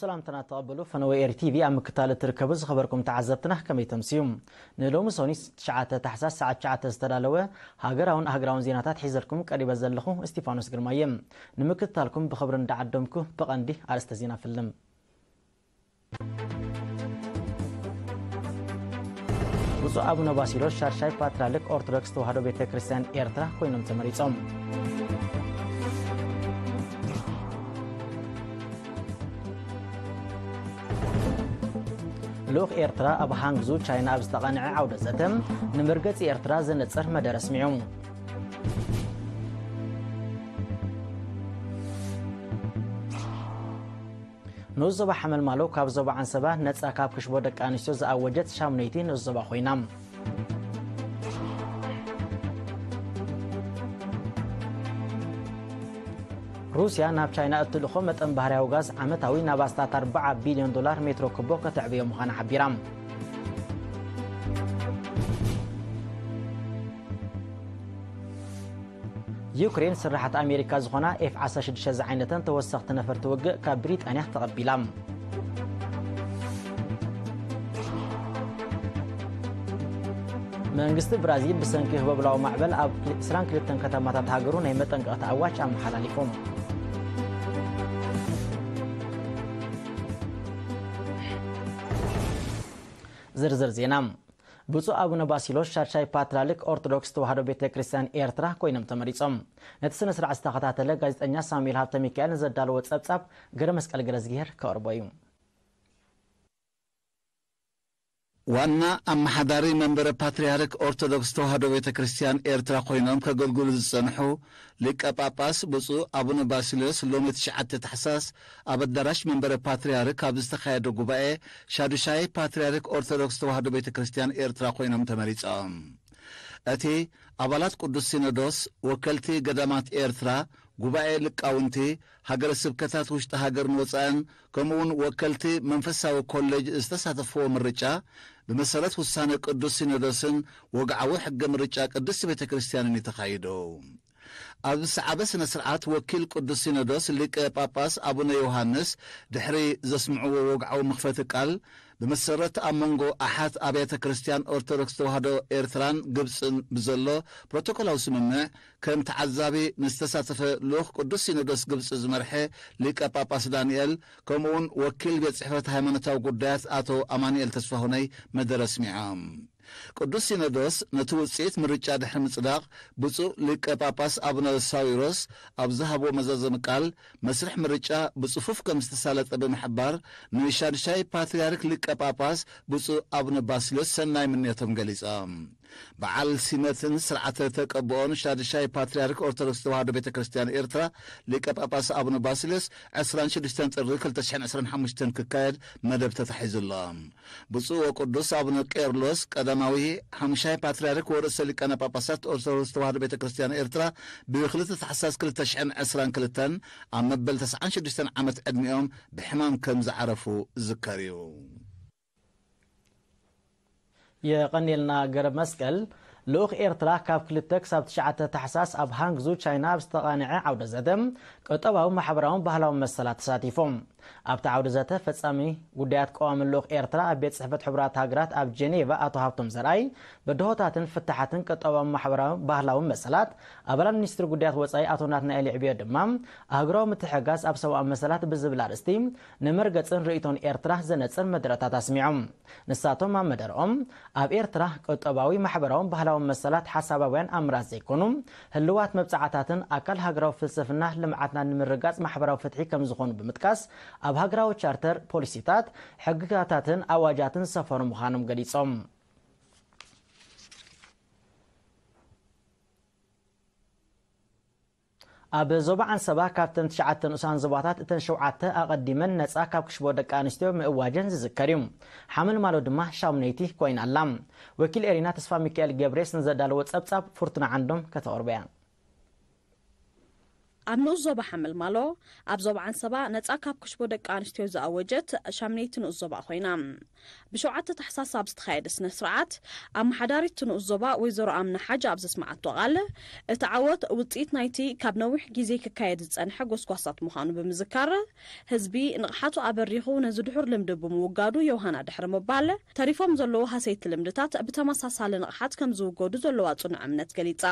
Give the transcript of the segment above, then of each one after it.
ሰላምታና ተቐበሉ። ፈነወ ኤሪ ቲቪ ኣብ ምክታል እትርከቡ ዝኸበርኩም ተዓዘብትና ከመይ ተምስዩ? ንሎሚ ሰኑይ ትሽዓተ ታሕሳስ ሰዓት ትሽዓተ ዝተዳለወ ሃገራውን ኣህግራውን ዜናታት ሒዘልኩም ቀሪበ ዘለኹ እስቲፋኖስ ግርማየ። ንምክትታልኩም ብኽብሪ እንዳዓደምኩ ብቐንዲ ኣርእስተ ዜና ፍልም። ብፁዕ ኣቡነ ባሲሎስ ሻድሻይ ፓትርያርክ ኦርቶዶክስ ተዋህዶ ቤተ ክርስቲያን ኤርትራ ኮይኖም ተመሪጾም። ልኡኽ ኤርትራ ኣብ ሃንግዙ ቻይና ኣብ ዝተቓንዐ ዓውደ ዘተ፣ ንመርገጺ ኤርትራ ዘነጽር መደረ ኣስሚዑ። ንኡስ ዞባ ሓመልማሎ ካብ ዞባ ዓንሰባ ነጻ ካብ ክሽቦ ደቂ ኣንስትዮ ዝኣወጀት ሻሙነይቲ ንኡስ ዞባ ኮይና። ሩስያ ናብ ቻይና እትልእኾ መጠን ባህርያዊ ጋዝ ዓመታዊ ናብ ኣስታት ኣርብዓ ቢልዮን ዶላር ሜትሮ ክቦ ከተዕብዮ ምዃና ሓቢራ። ዩክሬን ስራሓት ኣሜሪካ ዝኾና ኤፍ ዓሰርተ ሽዱሽተ ዝዓይነተን ተወሰኽቲ ነፈርቲ ውግእ ካብ ብሪጣንያ ተቐቢላ። መንግስቲ ብራዚል ብሰንኪ ህቦብላዊ ማዕበል ኣብ ዕስራን ክልተን ከተማታት ሃገሩ ናይ መጠንቀቕታ ኣዋጅ ኣመሓላሊፎም። ዝርዝር ዜና። ብፁዕ ኣቡነ ባሲሎስ ሻድሻይ ፓትርያርክ ኦርቶዶክስ ተዋህዶ ቤተ ክርስቲያን ኤርትራ ኮይኖም ተመሪጾም። ነቲ ስነ ስርዓት ዝተኸታተለ ጋዜጠኛ ሳሙኤል ሃብተ ሚካኤል ንዘዳለዎ ጸብጻብ ገረ መስቀል ገረዝግሄር ከቕርቦ እዩ። ዋና ኣመሓዳሪ መንበረ ፓትርያርክ ኦርቶዶክስ ተዋህዶ ቤተ ክርስቲያን ኤርትራ ኮይኖም ከገልግሉ ዝጸንሑ ሊቀ ጳጳስ ብፁዕ ኣቡነ ባሲልዮስ ሎሚ ትሽዓተ ታሕሳስ ኣብ ኣዳራሽ መንበረ ፓትርያርክ ኣብ ዝተኻየደ ጉባኤ ሻዱሻይ ፓትርያርክ ኦርቶዶክስ ተዋህዶ ቤተ ክርስቲያን ኤርትራ ኮይኖም ተመሪጾም። እቲ ኣባላት ቅዱስ ሲኖዶስ፣ ወከልቲ ገዳማት ኤርትራ፣ ጉባኤ ሊቃውንቲ፣ ሃገረ ስብከታት ውሽጢ ሃገርን ወጻእን፣ ከምኡውን ወከልቲ መንፈሳዊ ኮሌጅ ዝተሳተፍዎ ምርጫ፣ ብመሰረት ውሳነ ቅዱስ ሲኖዶስን ወግዓዊ ሕገ ምርጫ ቅድስቲ ቤተ ክርስቲያንን እዩ ተኻይዱ። ኣብ ዝሰዓበ ስነ ስርዓት፣ ወኪል ቅዱስ ሲኖዶስ ሊቀ ጳጳስ ኣቡነ ዮሃንስ ድሕሪ ዘስምዕዎ ወግዓዊ መኽፈቲ ቃል፣ ብመሰረት ኣብ መንጎ ኣሓት ኣብያተ ክርስቲያን ኦርቶዶክስ ተዋህዶ ኤርትራን ግብጽን ብዘሎ ፕሮቶኮላዊ ስምምዕ፣ ከም ተዓዛቢ ንዝተሳተፈ ልኡኽ ቅዱስ ሲኖዶስ ግብጺ ዝመርሐ ሊቀ ጳጳስ ዳንኤል፣ ከምኡውን ወኪል ቤት ጽሕፈት ሃይማኖታዊ ጉዳያት ኣቶ ኣማኑኤል ተስፋሁነይ መደረ ኣስሚዖም። ቅዱስ ሲኖዶስ ነቲ ውጽኢት ምርጫ ድሕሪ ምጽዳቕ፣ ብፁዕ ሊቀ ጳጳስ ኣቡነ ሳዊሮስ ኣብ ዝሃብዎ መዛዘሚ ቃል፣ መስርሕ ምርጫ ብጽፉፍ ከም ዝተሳለጠ ብምሕባር፣ ንሻድሻይ ፓትርያርክ ሊቀ ጳጳስ ብፁዕ ኣቡነ ባስልዮስ ሰናይ ምንዮቶም ገሊጾም። በዓል ሲመትን ስርዓተ ተቀብኦን ሻድሻይ ፓትርያርክ ኦርቶዶክስ ተዋህዶ ቤተ ክርስቲያን ኤርትራ ሊቀ ጳጳስ ኣቡነ ባስልዮስ ዕስራን ሽዱሽተን ጥሪ ክልተ ሽሕን ዕስራን ሓሙሽተን ክካየድ መደብ ተታሒዙ ኣሎ። ብፁዕ ወቅዱስ ኣቡነ ቄርሎስ ቀዳማዊ ሓሙሻይ ፓትርያርክ ወርእሰ ሊቃነ ጳጳሳት ኦርቶዶክስ ተዋህዶ ቤተ ክርስቲያን ኤርትራ ብክልተ ታሕሳስ ክልተ ሽሕን ዕስራን ክልተን ኣብ መበል ተስዓን ሽዱሽተን ዓመት ዕድሚኦም ብሕማም ከም ዝዓረፉ ዝዝከር እዩ። የቐንየልና ገረ መስቀል። ልኡኽ ኤርትራ ካብ ክልተ ክሳብ ትሽዓተ ታሕሳስ ኣብ ሃንግዙ ቻይና ኣብ ዝተቓንዐ ዓውደ ዘተ ቁጠባዊ፣ ማሕበራውን ባህላውን መሰላት ተሳቲፎም። ኣብቲ ዓውደ ዘተ ፈጻሚ ጉዳያት ቀዋሚ ልኡኽ ኤርትራ ኣብ ቤት ጽሕፈት ሕቡራት ሃገራት ኣብ ጀኔቫ ኣቶ ሃብቶም ዘርኣይ፣ ብድሆታትን ፍታሓትን ቁጠባዊ፣ ማሕበራዊ፣ ባህላዊ መሰላት፣ ኣባላት ሚኒስትሪ ጉዳያት ወጻኢ ኣቶ ናትናኤል ይዕብዮ ድማ ኣህጉራዊ ምትሕግጋዝ ኣብ ሰብኣዊ መሰላት ብዝብል ኣርእስቲ ንመርገጽን ርእይቶን ኤርትራ ዘነጽር መደረታት ኣስሚዖም። ንሳቶም ኣብ መደረኦም፣ ኣብ ኤርትራ ቁጠባዊ፣ ማሕበራውን ባህላውን መሰላት ሓሳባውያን ኣምራት ዘይኮኑ ህልዋት መብጽዓታትን ኣካል ሃገራዊ ፍልስፍና ልምዓትና ንምርጋጽ ማሕበራዊ ፍትሒ ከም ዝኾኑ ብምጥቃስ፣ ኣብ ሃገራዊ ቻርተር፣ ፖሊሲታት፣ ሕግጋታትን ኣዋጃትን ዝሰፈሩ ምዃኖም ገሊጾም። ኣብ ዞባ ዓንሰባ ካብተን ትሽዓተ ንኡሳን ዞባታት እተን ሸውዓተ ኣቐዲመን ነጻ ካብ ክሽቦ ደቂ ኣንስትዮ ምእዋጀን ዝዝከር እዩ። ሓመልማሎ ድማ ሻሙነይቲ ኮይና ኣላ። ወኪል ኤሪና ተስፋ ሚካኤል ገብሬስ ንዘዳለዎ ጸብጻብ ፍርቱና ዓንዶም ከተቕርቦ እያ። ኣብ ንኡስ ዞባ ሓመልማሎ፣ ኣብ ዞባ ዓንሰባ ነጻ ካብ ክሽቦ ደቂ ኣንስትዮ ዝኣወጀት ሻምነይቲ ንኡስ ዞባ ኮይና። ብሸውዓተ ታሕሳስ ኣብ ዝተኻየደ ስነ ስርዓት፣ ኣመሓዳሪት ንኡስ ዞባ ወይዘሮ ኣምና ሓጅ ኣብ ዘስመዓቶ ቃል፣ እቲ ዓወት ውጽኢት ናይቲ ካብ ነዊሕ ግዜ ክካየድ ዝጸንሐ ጎስጓሳት ምዃኑ ብምዝካር፣ ህዝቢ ንቕሓቱ ኣበሪኹ ነዚ ድሑር ልምዲ ብምውጋዱ የውሃና ድሕሪ ምባል፣ ተሪፎም ዘለዉ ሃሰይቲ ልምድታት ብተመሳሳሊ ንቕሓት ከም ዝውገዱ ዘለዋ ጽኑዕ እምነት ገሊጻ።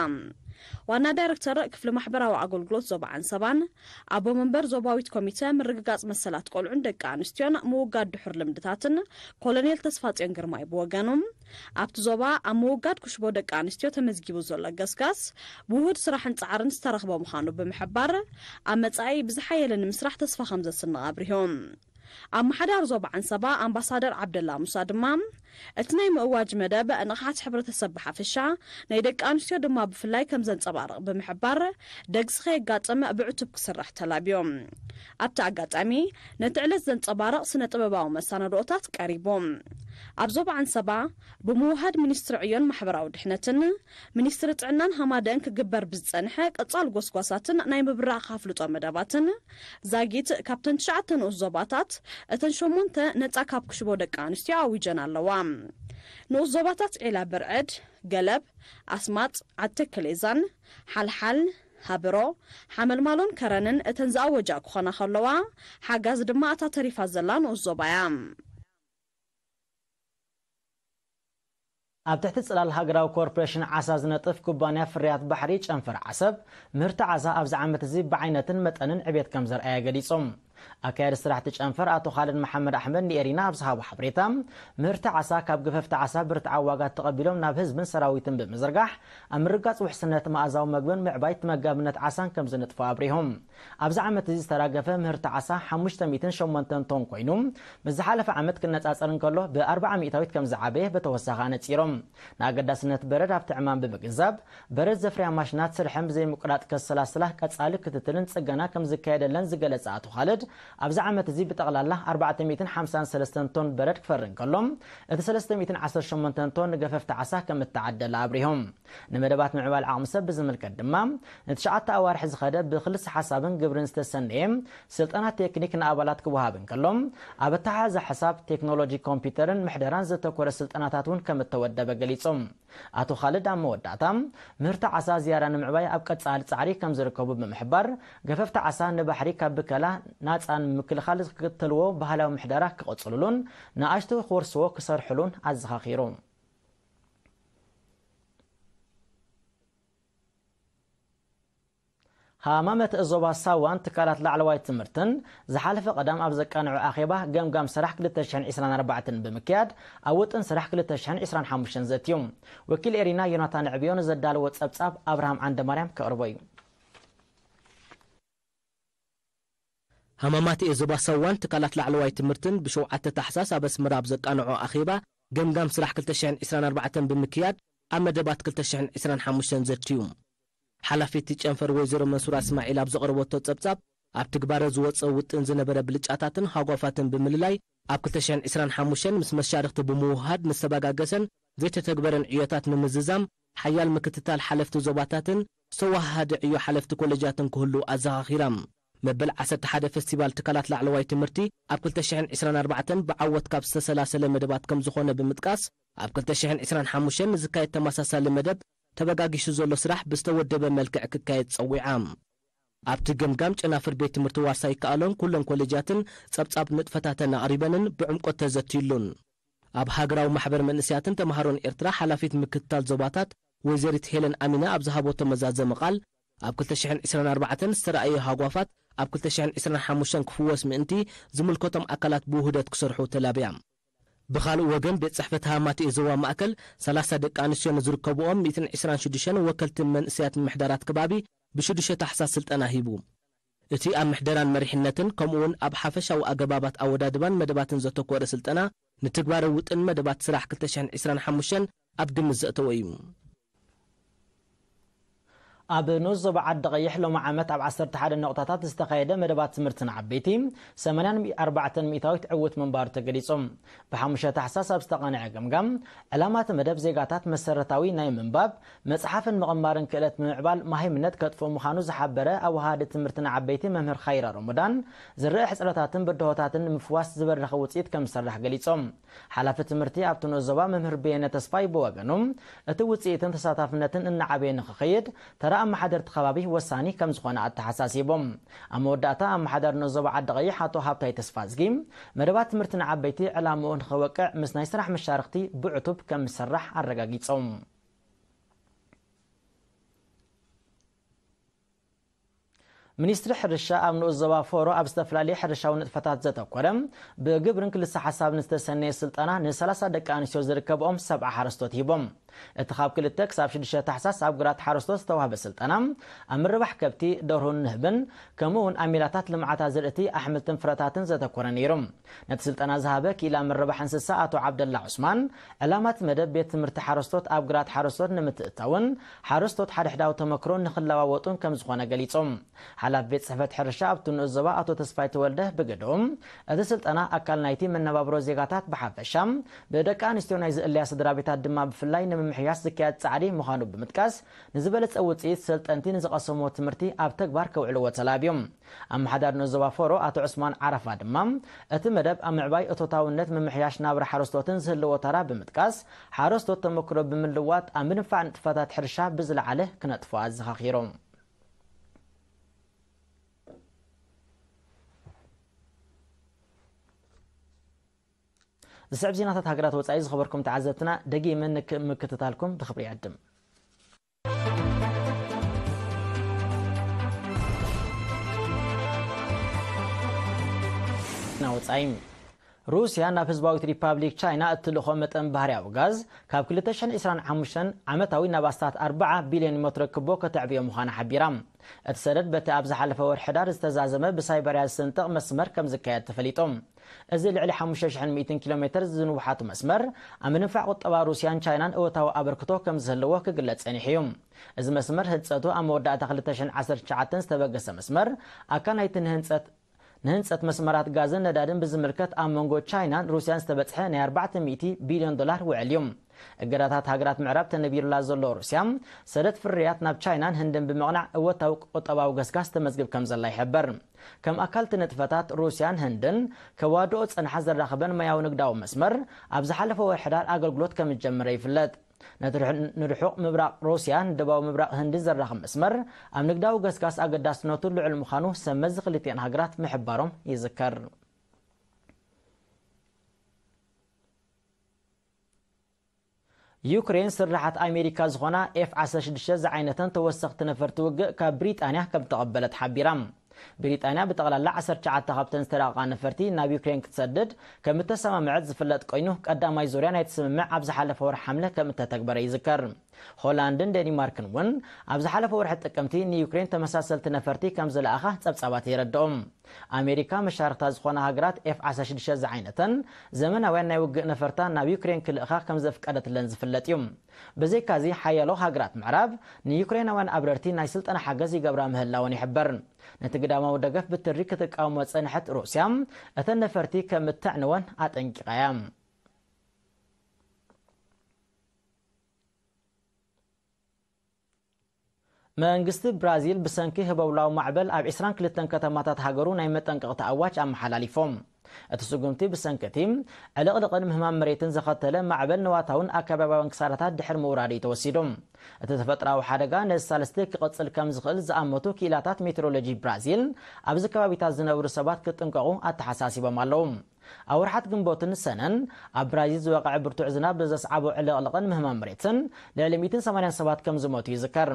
ዋና ዳይረክተር ክፍሊ ማሕበራዊ ኣገልግሎት ዞባ ዓንሰባን ኣቦ መንበር ዞባዊት ኮሚተ ምርግጋጽ መሰላት ቆልዑን ደቂ ኣንስትዮን ምውጋድ ድሑር ልምድታትን ኮሎኔል ተስፋጽዮን ግርማይ ብወገኑ፣ ኣብቲ ዞባ ኣብ ምውጋድ ክሽቦ ደቂ ኣንስትዮ ተመዝጊቡ ዘሎ ገስጋስ ብውሁድ ስራሕን ጻዕርን ዝተረኽበ ምዃኑ ብምሕባር፣ ኣብ መጻኢ ብዝሓየለ ንምስራሕ ተስፋ ከም ዘስንቕ ኣብሪሆም። ኣመሓዳሪ ዞባ ዓንሰባ ኣምባሳደር ዓብደላ ሙሳ ድማ፣ እቲ ናይ ምእዋጅ መደብ ንቕሓት ሕብረተሰብ ብሓፈሻ፣ ናይ ደቂ ኣንስትዮ ድማ ብፍላይ ከም ዘንጸባርቕ ብምሕባር፣ ደግሲ ከየጋጥም ብዕቱብ ክስራሕ ተላብዮም። ኣብቲ ኣጋጣሚ፣ ነቲ ዕለት ዘንጸባርቕ ስነ ጥበባዊ መሰናድኦታት ቀሪቡ። ኣብ ዞባ ዓንሰባ፣ ብምውሃድ ሚኒስትሪ ዕዮን ማሕበራዊ ድሕነትን፣ ሚኒስትሪ ጥዕናን ሃማደን ክግበር ብዝጸንሐ ቀጻል ጎስጓሳትን ናይ ምብራኽ ኣፍልጦ መደባትን፣ ዛጊት ካብተን ትሽዓተ ንኡስ ዞባታት፣ እተን ሸሞንተ ነጻ ካብ ክሽቦ ደቂ ኣንስትዮ ኣዊጀን ኣለዋ። ንኡስ ዞባታት ዒላ ብርዕድ፣ ገለብ፣ ኣስማጥ፣ ዓዲ ተከሌዛን፣ ሓልሓል፣ ሃብሮ፣ ሓመልማሎን ከረንን እተን ዝኣወጃ ክኾና ከለዋ፣ ሓጋዝ ድማ እታ ተሪፋ ዘላ ንኡስ ዞባ እያ። ኣብ ትሕቲ ጽላል ሃገራዊ ኮርፖሬሽን ዓሳ ዝነጥፍ ኩባንያ ፍርያት ባሕሪ ጨንፈር ዓሰብ፣ ምህርቲ ዓሳ ኣብዚ ዓመት እዚ ብዓይነትን መጠንን ዕቤት ከም ዘርኣየ ገሊጹ። ኣካያዲ ስራሕቲ ጨንፈር ኣቶ ካልድ መሓመድ ኣሕመድ ንኤሪና ኣብ ዝሃቦ ሓበሬታ፣ ምህርቲ ዓሳ ካብ ገፈፍቲ ዓሳ ብርትዓዊ ዋጋ ተቐቢሎም ናብ ህዝብን ሰራዊትን ብምዝርጋሕ፣ ኣብ ምርጋጽ ውሕስነት መኣዛዊ መግብን ምዕባይ ተመጋብነት ዓሳን ከም ዝንጥፉ ኣብሪሆም። ኣብዚ ዓመት እዚ ዝተራገፈ ምህርቲ ዓሳ ሓሙሽተ ሚእትን ሸሞንተን ቶን ኮይኑ፣ ምስ ዝሓለፈ ዓመት ክነጻጸር እንከሎ ብ ኣርብዓ ሚእታዊት ከም ዝዓበየ ብተወሳኺ ኣነጺሮም። ንኣገዳስነት በረድ ኣብቲ ዕማም ብምግንዛብ፣ በረድ ዘፍርያ ማሽናት ስርሐን ብዘይምቁራጽ ከሰላስላ ቀጻሊ ክትትልን ጽገና ከም ዝካየደለን ዝገለጸ ኣቶ ካልድ፣ ኣብዚ ዓመት እዚ ብጠቕላላ ኣርባዕተ ሚእትን ሓምሳን ሰለስተን ቶን በረድ ክፈሪ እንከሎ፣ እቲ ሰለስተ ሚእትን ዓሰርተ ሸሞንተን ቶን ንገፈፍቲ ዓሳ ከም እተዓደለ ኣብሪሆም። ንመደባት ምዕባል ዓቕሚ ሰብ ብዝምልከት ድማ፣ ንትሽዓተ ኣዋርሕ ዝኸደ ብክልሲ ሓሳብን ግብርን ዝተሰነየ ስልጠና ቴክኒክ ንኣባላት ክወሃብ እንከሎ፣ ኣብ ኣተሓሕዛ ሕሳብ፣ ቴክኖሎጂ ኮምፒውተርን ምሕደራን ዘተኮረ ስልጠናታት እውን ከም እተወደበ ገሊጾም። ኣቶ ካልድ ኣብ መወዳእታ፣ ምህርቲ ዓሳ ዝያዳ ንምዕባይ ኣብ ቀጻሊ ጻዕሪ ከም ዝርከቡ ብምሕባር፣ ገፈፍቲ ዓሳ ንባሕሪ ካብ ብከላ ናጻ ንምክልኻል ዝክተልዎ ባህላዊ ምሕደራ ክቐጽልሉን ንኣሽቱ ክወርስዎ ክሰርሕሉን ኣዘኻኺሩ። ሃማመት ዞባ ሳዋን ትካላት ላዕለዋይ ትምህርትን ዝሓለፈ ቀዳም ኣብ ዘቃንዑ ኣኼባ ገምጋም ስራሕ ክልተ ሽሕን ዕስራን ኣርባዕተን ብምክያድ ኣብ ውጥን ስራሕ ክልተ ሽሕን ዕስራን ሓሙሽተን ዘትዩ። ወኪል ኤሪና ዮናታን ዕብዮ ንዘዳለዎ ጸብጻብ ኣብርሃም ዓንደማርያም ከቕርቦ እዩ። ሃማማት ዞባ ሳዋን ትካላት ላዕለዋይ ትምህርትን ብሸውዓተ ታሕሳስ ኣብ ኣስመራ ኣብ ዘቃንዖ ኣኼባ ገምጋም ስራሕ ክልተ ሽሕን ዕስራን ኣርባዕተን ብምክያድ ኣብ መደባት ክልተ ሽሕን ዕስራን ሓሙሽተን ዘትዩ። ሓላፊት ጨንፈር ወይዘሮ መንሱራ እስማዒል ኣብ ዘቕረበቶ ጸብጻብ፣ ኣብ ትግባረ ዝወጸ ውጥን ዝነበረ ብልጫታትን ሃጓፋትን ብምልላይ፣ ኣብ ክልተ ሽሕን ዕስራን ሓሙሽተን ምስ መሻርኽቲ ብምውህሃድ ንዝተበጋገሰን ዘይተተግበረን ዕዮታት ንምዝዛም፣ ሓያል ምክትታል ሓለፍቲ ዞባታትን ዝተወሃሃደ ዕዮ ሓለፍቲ ኮሌጃትን ክህሉ ኣዘኻኺራ። መበል ዓሰርተ ሓደ ፈስቲቫል ትካላት ላዕለዋይ ትምህርቲ ኣብ ክልተ ሽሕን ዕስራን ኣርባዕተን ብዓወት ካብ ዝተሰላሰለ መደባት ከም ዝኾነ ብምጥቃስ፣ ኣብ ክልተ ሽሕን ዕስራን ሓሙሽተን ንዝካየድ ተመሳሳሊ መደብ ተበጋጊሱ ዘሎ ስራሕ ብዝተወደበ መልክዕ ክካየድ ጸዊዓ። ኣብቲ ገምጋም ጨናፍር ቤት ትምህርቲ ዋርሳይ ይከኣሎን ኩለን ኮሌጃትን ጸብጻብ ንጥፈታተን ኣቕሪበንን ብዕምቆት ተዘትዩሉን። ኣብ ሃገራዊ ማሕበር መንእሰያትን ተምሃሮን ኤርትራ ሓላፊት ምክትታል ዞባታት ወይዘሪት ሄለን ኣሚና ኣብ ዝሃበቶ መዛዘሚ ቃል፣ ኣብ ክልተ ሽሕን ዕስራን ኣርባዕተን ዝተራእየ ሃጓፋት ኣብ ክልተ ሽሕን ዕስራን ሓሙሽተን ክፍወስ ምእንቲ ዝምልከቶም ኣካላት ብውህደት ክሰርሑ ተላብያ። ብኻልእ ወገን፣ ቤት ጽሕፈት ሃማቲ ዞባ ማእከል፣ ሰላሳ ደቂ ኣንስትዮ ንዝርከብኦም ሚእትን ዕስራን ሽዱሽተን ወከልቲ መንእሰያት ምምሕዳራት ከባቢ ብሽዱሽተ ታሕሳስ ስልጠና ሂቡ። እቲ ኣብ ምሕደራን መሪሕነትን፣ ከምኡ'ውን ኣብ ሓፈሻዊ ኣገባባት ኣወዳድባን መደባትን ዘተኮረ ስልጠና፣ ንትግባረ ውጥን መደባት ስራሕ ክልተ ሽሕን ዕስራን ሓሙሽተን ኣብ ግምት ዘእተወ እዩ። ኣብ ንኡስ ዞባ ዓዲ ቀይሕ ሎሚ ዓመት ኣብ ዓሰርተ ሓደ ነቑጣታት ዝተኻየደ መደባት ትምህርቲ ንዓበይቲ ሰማንያን ኣርባዕተን ሚእታዊት ዕውት ምንባሩ ተገሊጹ። ብሓሙሽተ ታሕሳስ ኣብ ዝተቓንዐ ገምጋም፣ ዕላማ እቲ መደብ ዜጋታት መሰረታዊ ናይ ምንባብ፣ መጽሓፍን ምቕማርን ክእለት ብምዕባል መሃይምነት ከጥፍኡ ምዃኑ ዝሓበረ ኣወሃሃዲ ትምህርቲ ንዓበይቲ መምህር ኻይራ ሮሞዳን፣ ዝረአ ሕጽረታትን ብድሆታትን ንምፍዋስ ዝበረኸ ውጽኢት ከም ዝስራሕ ገሊጾም። ሓላፊ ትምህርቲ ኣብቲ ንኡስ ዞባ መምህር በየነ ተስፋይ ብወገኑ፣ እቲ ውጽኢትን ተሳታፍነትን እናዓበየ ንኽኸይድ ተራ ኣመሓደርቲ ከባቢ ወሳኒ ከም ዝኾነ ኣተሓሳሲቦም። ኣብ መወዳእታ ኣመሓዳሪ ንኡስ ዞባ ዓዲ ቀይሕ ኣቶ ሃብታይ ተስፋዝጊ፣ መደባት ትምህርቲ ንዓበይቲ ዕላምኡ ንኽወቅዕ ምስ ናይ ስራሕ መሻርኽቲ ብዕቱብ ከም ዝስራሕ ኣረጋጊጾም። ሚኒስትሪ ሕርሻ ኣብ ንኡስ ዞባ ፎሮ ኣብ ዝተፈላለዩ ሕርሻዊ ንጥፈታት ዘተኮረ ብግብርን ክልሰ ሓሳብን ዝተሰነየ ስልጠና ን ሰላሳ ደቂ ኣንስትዮ ዝርከብኦም ሰብዓ ሓረስቶት ሂቦም። እቲ ካብ ክልተ ክሳብ ሽዱሽተ ታሕሳስ ኣብ ግራት ሓረስቶት ዝተዋህበ ስልጠና ኣብ ምርባሕ ከብቲ፣ ደርሁን ንህብን ከምኡ እውን ኣብ ሜላታት ልምዓት ኣዝርእቲ ኣሕምልትን ፍረታትን ዘተኮረ ነይሩ። ነቲ ስልጠና ዝሃበ ክኢላ ምርባሕ እንስሳ ኣቶ ዓብደላ ዑስማን፣ ዕላማ እቲ መደብ ቤት ትምህርቲ ሓረስቶት ኣብ ግራት ሓረስቶት ንምትእታውን ሓረስቶት ሓድሕዳዊ ተመክሮ ንኽለዋወጡን ከም ዝኾነ ገሊጾም። ሓላፊ ቤት ጽሕፈት ሕርሻ ኣብቲ ንኡስ ዞባ ኣቶ ተስፋይ ተወልደ ብግድኦም፣ እቲ ስልጠና ኣካል ናይቲ መነባብሮ ዜጋታት ብሓፈሻ፣ ብደቂ ኣንስትዮ ናይ ዝእለያ ስድራ ቤታት ድማ ብፍላይ ንምምሕያሽ ዝካየድ ጻዕሪ ምዃኑ ብምጥቃስ፣ ንዝበለጸ ውጽኢት ሰልጠንቲ ንዝቐሰምዎ ትምህርቲ ኣብ ተግባር ከውዕልዎ ተላብዮም። ኣመሓዳሪ ንኡስ ዞባ ፎሮ ኣቶ ዑስማን ዓረፋ ድማ፣ እቲ መደብ ኣብ ምዕባይ እቶታውነት ምምሕያሽ ናብራ ሓረስቶትን ዝህልዎ ተራ ብምጥቃስ፣ ሓረስቶት ተመክሮ ብምልዋጥ ኣብ ምድንፋዕ ንጥፈታት ሕርሻ ብዝለዓለ ክነጥፉ ኣዘኻኺሮም። ዝስዕብ ዜናታት ሃገራት ወጻኢ ዝኸበርኩም ተዓዘብትና፣ ደጊመ ንክ-፣ ምክትታልኩም ብኽብሪ ይዕድም። ዜና ወጻኢ። ሩስያ ናብ ህዝባዊት ሪፓብሊክ ቻይና እትልእኾ መጠን ባህርያዊ ጋዝ ካብ ክልተ ሽሕን ዕስራን ሓሙሽተን ዓመታዊ ናብ ኣስታት ኣርባዓ ቢልዮን ሜትሮ ክቦ ከተዕብዮ ምዃና ሓቢራ። እቲ ሰደድ በቲ ኣብ ዝሓለፈ ወርሒ ሕዳር ዝተዛዘመ ብሳይበርያ ዝስንጥቕ መስመር ከም ዝካየድ ተፈሊጡ። እዚ ልዕሊ ሓሙሽተ ሽሕን ሚእትን ኪሎ ሜትር ዝንውሓቱ መስመር ኣብ ምድንፋዕ ቁጠባ ሩስያን ቻይናን እወታዊ ኣበርክቶ ከም ዝህልዎ ክግለጽ ጸኒሑ እዩ። እዚ መስመር ህንጸቱ ኣብ መወዳእታ ክልተ ሽሕን ዓሰርተ ትሽዓተን ዝተበገሰ መስመር ኣካል ናይቲ ንህንጸት ንህንጸት መስመራት ጋዝን ነዳድን ብዝምልከት ኣብ መንጎ ቻይናን ሩስያን ዝተበጽሐ ናይ ኣርባዕተ ሚእቲ ቢልዮን ዶላር ውዕል እዩ። እገዳታት ሃገራት ምዕራብ ተነቢሩላ ዘሎ ሩስያ፣ ሰደድ ፍርያት ናብ ቻይናን ህንድን ብምቕናዕ እወታዊ ቁጠባዊ ገስጋስ ተመዝግብ ከም ዘላ ይሕበር። ከም ኣካል እቲ ንጥፈታት፣ ሩስያን ህንድን ከዋድኦ ዝጸንሓ ዘራኽበን ማያዊ ንግዳዊ መስመር ኣብ ዝሓለፈ ወርሒ ሕዳር ኣገልግሎት ከም ዝጀመረ ይፍለጥ። ነቲ ርሕ-፣ ንርሑቕ ምብራቕ ሩስያ ንደቡባዊ ምብራቕ ህንዲ ዘራኽብ መስመር ኣብ ንግዳዊ ገስጋስ ኣገዳስነቱ ልዑል ምዃኑ ሰብ መዚ ክልቲኣን ሃገራት ምሕባሮም ይዝከር። ዩክሬን ስርሓት ኣሜሪካ ዝኾና ኤፍ ዓሰርተ ሽዱሽተ ዝዓይነተን ተወሰኽቲ ነፈርቲ ውግእ ካብ ብሪጣንያ ከም ተቐበለት ሓቢራ። ብሪጣንያ ብጠቕላላ ዓሰርተ ትሽዓተ ካብተን ዝተራቐቓ ነፈርቲ ናብ ዩክሬን ክትሰድድ ከም እተሰማምዐት ዝፍለጥ ኮይኑ፣ ቀዳማይ ዙርያ ናይቲ ስምምዕ ኣብ ዝሓለፈ ወርሒ ሓምለ ከም እተተግበረ ይዝከር። ሆላንድን ዴኒማርክን እውን ኣብ ዝሓለፈ ወርሒ ጥቅምቲ ንዩክሬን ተመሳሰልቲ ነፈርቲ ከም ዝለኣኻ ጸብጻባት የረድኦም። ኣሜሪካ መሻርኽታ ዝኾና ሃገራት ኤፍ ዓሰርተ ሽዱሽተ ዝዓይነተን ዘመናውያን ናይ ውግእ ነፈርታ ናብ ዩክሬን ክልእኻ ከም ዘፍቀደትለን ዝፍለጥ እዩ። ብዘይካዚ፣ ሓያሎ ሃገራት ምዕራብ ንዩክሬናውያን ኣብረርቲ ናይ ስልጠና ሓገዝ ይገብራ ምህላወን ይሕበር። ነቲ ግዳማዊ ደገፍ ብትሪ ክትቃወሞ ዝጸንሐት ሩስያ፣ እተን ነፈርቲ ከም እተዕንወን ኣጠንቂቓ እያ። መንግስቲ ብራዚል ብሰንኪ ህበውላዊ ማዕበል ኣብ ዕስራን ክልተን ከተማታት ሃገሩ ናይ መጠንቀቕታ ኣዋጅ ኣመሓላሊፎም። እቲ ስጉምቲ ብሰንኪ እቲ ዕልቕልቕን ምህማም መሬትን ዘኸተለ ማዕበል ንዋታውን ኣከባብያውን ክሳራታት ድሕሪ ምውራዱ እዩ ተወሲዱ። እቲ ተፈጥሮኣዊ ሓደጋ ነዚ ሳልስቲ ክቕጽል ከም ዝኽእል ዝኣመቱ ክኢላታት ሜትሮሎጂ ብራዚል፣ ኣብዚ ከባቢታት ዝነብሩ ሰባት ክጥንቀቑ ኣተሓሳሲቦም ኣለዉ። ኣብ ወርሓት ግንቦትን ሰነን ኣብ ብራዚል ዝወቕዐ ብርቱዕ ዝናብ ብዘስዓቦ ዕልቕልቕን ምህማም መሬትን ልዕሊ ሚእትን ሰማንያን ሰባት ከም ዝሞቱ ይዝከር።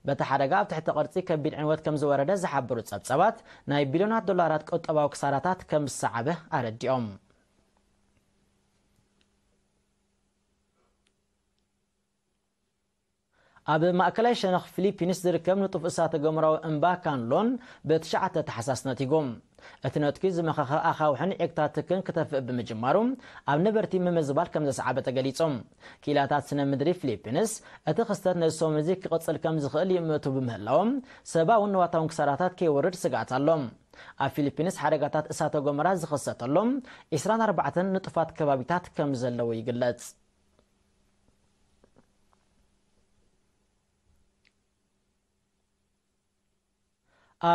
በቲ ሓደጋ ኣብ ትሕቲ ቅርጺ ከቢድ ዕንወት ከም ዝወረደ ዝሓበሩ ጸብጻባት፣ ናይ ቢልዮናት ዶላራት ቁጠባዊ ክሳራታት ከም ዝሰዓበ ኣረዲኦም። ኣብ ማእከላይ ሸነኽ ፊሊፒንስ ዝርከብ ንጡፍ እሳተ ገሞራዊ እምባ ካንሎን ብትሽዓተ ታሕሳስ ነቲጉ። እቲ ነትጒ ዝመኸኸ ኣኻውሕን ዒግታት ትክን ክተፍእ ብምጅማሩ፣ ኣብ ነበርቲ ምምዝባል ከም ዘስዓበ ተገሊጹ። ክኢላታት ስነ ምድሪ ፊሊፒንስ፣ እቲ ክስተት ነዚ ሰሙን እዚ ክቕጽል ከም ዝኽእል ይእምቱ ብምህላዎም፣ ሰብኣውን ንዋታውን ክሳራታት ከይወርድ ስግኣት ኣሎ። ኣብ ፊሊፒንስ ሓደጋታት እሳተ ጎመራ ዝኽሰተሎም ዒስራን ኣርባዕተን ንጡፋት ከባቢታት ከም ዘለዉ ይግለጽ።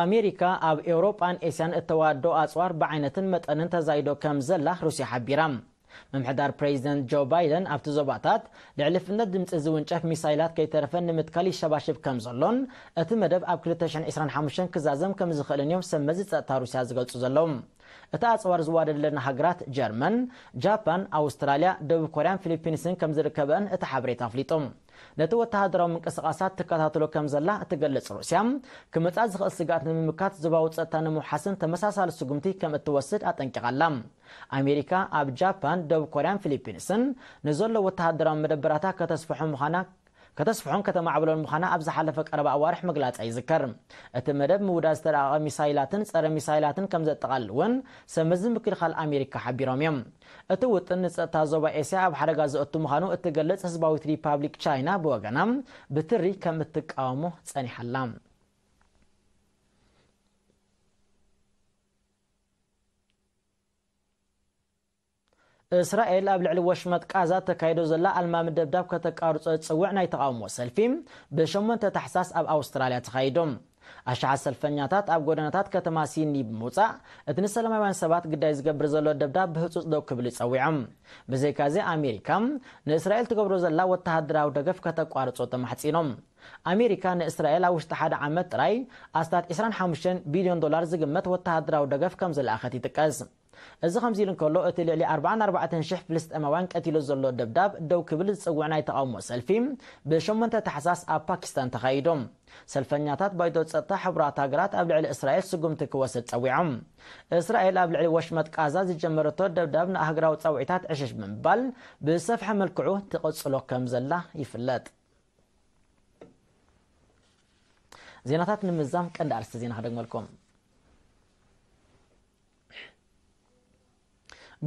ኣሜሪካ ኣብ ኤውሮጳን ኤስያን እተዋዶ ኣጽዋር ብዓይነትን መጠንን ተዛይዶ ከም ዘላ ሩስያ ሓቢራ። ምምሕዳር ፕሬዚደንት ጆ ባይደን ኣብቲ ዞባታት ልዕሊ ፍጥነት ድምጺ ዝውንጨፍ ሚሳይላት ከይተረፈ ንምትካል ይሸባሽብ ከም ዘሎን እቲ መደብ ኣብ ክልተ ሽሕን ዕስራን ሓሙሽተን ክዛዘም ከም ዝኽእልን እዮም ሰብ መዚ ጸጥታ ሩስያ ዝገልጹ ዘለዉ። እቲ ኣጽዋር ዝዋደደለን ሃገራት ጀርመን፣ ጃፓን፣ ኣውስትራልያ፣ ደቡብ ኮርያን ፊሊፒንስን ከም ዝርከበን እቲ ሓበሬታ ኣፍሊጡ። ነቲ ወተሃደራዊ ምንቅስቓሳት ትከታተሎ ከም ዘላ እትገልጽ ሩስያ፣ ክመጽኣ ዝኽእል ስግኣት ንምምካት ዞባዊ ጸጥታ ንምውሓስን ተመሳሳሊ ስጉምቲ ከም እትወስድ ኣጠንቂቓ ኣላ። ኣሜሪካ ኣብ ጃፓን፣ ደቡብ ኮርያን ፊሊፒንስን ንዘሎ ወተሃደራዊ መደበራታ ከተስፍሖ ምዃና ከተስፍሖን ከተማዕብሎን ምዃና ኣብ ዝሓለፈ ቀረባ ኣዋርሕ ምግላጻ ይዝከር። እቲ መደብ ምውዳድ ዝተራቐቐ ሚሳይላትን ጸረ ሚሳይላትን ከም ዘጠቓልል እውን ሰብ መዚ ምክልኻል ኣሜሪካ ሓቢሮም እዮም። እቲ ውጥን ንጸጥታ ዞባ ኤስያ ኣብ ሓደጋ ዘእቱ ምዃኑ እትገልጽ ህዝባዊት ሪፓብሊክ ቻይና ብወገና ብትሪ ከም እትቃወሞ ጸኒሓ ኣላ። እስራኤል ኣብ ልዕሊ ወሽመጥ ቃዛ ተካይዶ ዘላ ኣልማሚ ደብዳብ ከተቃርጾ ዝጽውዕ ናይ ተቓውሞ ሰልፊ ብሸሞንተ ታሕሳስ ኣብ ኣውስትራልያ ተኻይዱ። ኣሽሓት ሰልፈኛታት ኣብ ጎደናታት ከተማ ሲድኒ ብምውጻእ፣ እቲ ንሰላማውያን ሰባት ግዳይ ዝገብር ዘሎ ደብዳብ ብህጹጽ ደው ክብል ጸዊዖም። ብዘይካዚ ኣሜሪካ ንእስራኤል ትገብሮ ዘላ ወተሃደራዊ ደገፍ ከተቋርጾ ተማሕጺኖም። ኣሜሪካ ንእስራኤል ኣብ ውሽጢ ሓደ ዓመት ጥራይ ኣስታት ዕስራን ሓሙሽተን ቢልዮን ዶላር ዝግመት ወተሃደራዊ ደገፍ ከም ዝለኣኸት ይጥቀስ። እዚ ከምዚ ኢሉ እንከሎ፣ እቲ ልዕሊ ኣርባዓን ኣርባዕተን ሽሕ ፍልስጤማውያን ቀቲሉ ዘሎ ደብዳብ ደው ክብል ዝጽውዕ ናይ ተቓውሞ ሰልፊ ብሸሞንተ ታሕሳስ ኣብ ፓኪስታን ተኻይዱ። ሰልፈኛታት ባይቶ ጸጥታ ሕቡራት ሃገራት ኣብ ልዕሊ እስራኤል ስጉምቲ ክወስድ ጸዊዖም። እስራኤል ኣብ ልዕሊ ወሽመጥ ቃዛ ዝጀመረቶ ደብዳብ ንኣህጉራዊ ጻውዒታት ዕሽሽ ብምባል ብዝሰፍሐ መልክዑ ትቕጽሎ ከም ዘላ ይፍለጥ። ዜናታት ንምዛም ቀንዲ ኣርእስቲ ዜና ክደግመልኩም።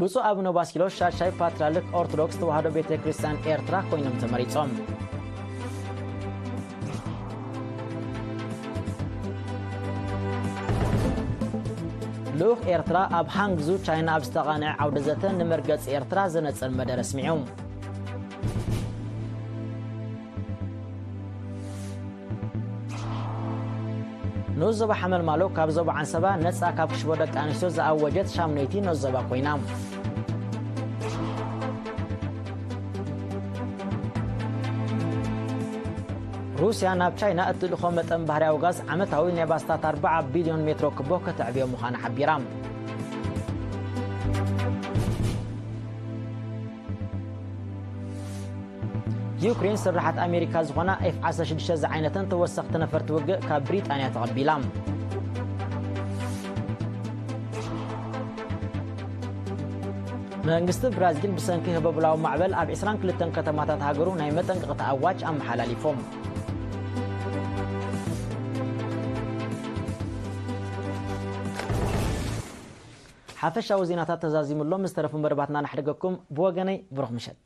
ብፁዕ ኣቡነ ባስኪሎስ ሻድሻይ ፓትርያርክ ኦርቶዶክስ ተዋህዶ ቤተ ክርስቲያን ኤርትራ ኮይኖም ተመሪጾም። ልኡኽ ኤርትራ ኣብ ሃንግዙ ቻይና ኣብ ዝተቓንዐ ዓውደ ዘተ ንመርገጺ ኤርትራ ዘነጽር መደረ ኣስሚዑ። ንኡስ ዞባ ሓመልማሎ ካብ ዞባ ዓንሰባ ነጻ ካብ ክሽቦ ደቂ ኣንስትዮ ዝኣወጀት ሻምነይቲ ንኡስ ዞባ ኮይና። ሩስያ ናብ ቻይና እትልእኾ መጠን ባህርያዊ ጋዝ ዓመታዊ ናይ ባስታት ኣርባዓ ቢልዮን ሜትሮ ክቦ ከተዕብዮ ምዃና ሓቢራ። ዩክሬን ስርሓት ኣሜሪካ ዝኾና ኤፍ ዓሰርተ ሽዱሽተ ዝዓይነተን ተወሰኽቲ ነፈርቲ ውግእ ካብ ብሪጣንያ ተቐቢላ። መንግስቲ ብራዚል ብሰንኪ ህቦብላዊ ማዕበል ኣብ ዕስራን ክልተን ከተማታት ሃገሩ ናይ መጠንቀቕታ ኣዋጅ ኣመሓላሊፎም። ሓፈሻዊ ዜናታት ተዛዚሙሎም ዝተረፉ መደባትና ናሕደገኩም። ብወገነይ ብሩኽ ምሸት።